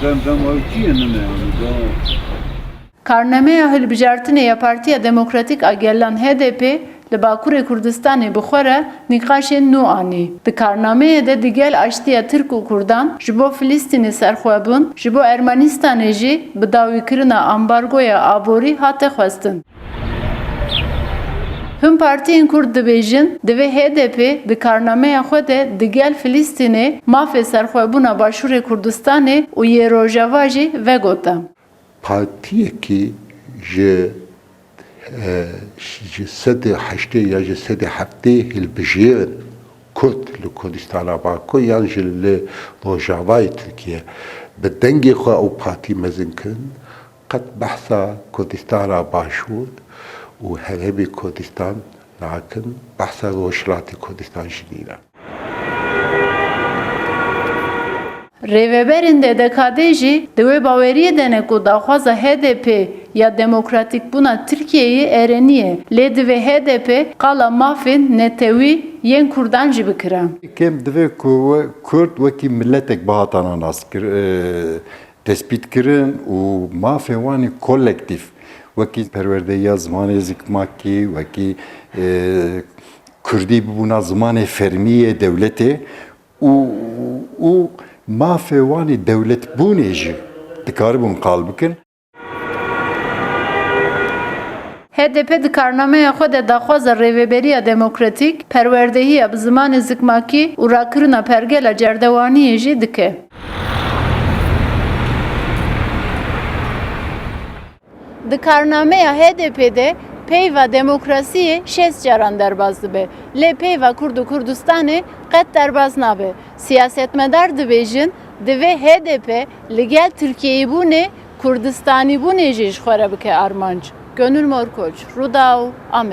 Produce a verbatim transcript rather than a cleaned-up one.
Dem dem ew çi ye nime yani, do. Karnameya hilbijartinê ya Partiya Demokratîk a Gelan H D P li Bakurê Kurdistanê bi xwe re nîqaşên nû anî. Di karnameyê de digel aştiya Tirk û Kurdan, ji bo Filistînê serxwebûn, ji bo Ermenistanê jî bi dawîkirina ambargoya aborî hate xwestin. Hin partiyên Kurd dibêjin, divê H D P di karnameya xwe de digel Filistînê, mafê serxwebûna Başûrê Kurdistanê û yê Rojava jî vegote. Partiyekî ji, e, ji sedê heştê ya ji sedê heftê hilbijêrin Kurd li Kurdistana Bakur yan jî li Rojavayê Tirkiye bi dengê xwe ew partî mezin kirin, qet behsa Kurdistana Başûr û Herêmê Kurdistan nakin, behsa Rojhilatê Kurdistan jî nîne. Rêveberên D D K D jî di wê baweriyê de ne ku daxwaza H D P ya demokratîkbûna Tirkiyeyê erênî ye, lê divê H D P qala mafên netewî yên Kurdan jî bikire. Kêm divê ku we Kurd wekî miletek bihatana naskir, e, tespîtkirin û mafê wan ê kolektîf, wekî perwerdehiya zimanê zikmakî, wekî, e, Kurdî bibûna zimanê fermî yê dewletê û, û mafê wan ê dewletbûnê jî dikaribûn qal bikin. H D P di karnameya xwe de daxwaza Rêveberiya Demokratîk, perwerdehiya bi zimanê zikmakî û rakirina pergela cerdewaniyê jî dike. Di karnameya H D P de peyva demokrasiyê şêst caran derbas dibe, lê peyva Kurd û Kurdistanê qet derbas nabe. Siyasetmedar dibêjin, divê H D P li gel Tirkiyeyîbûnê, Kurdistanîbûnê jî ji xwe re bike armanc. Gönül Morkoç, Rûdaw, Amed.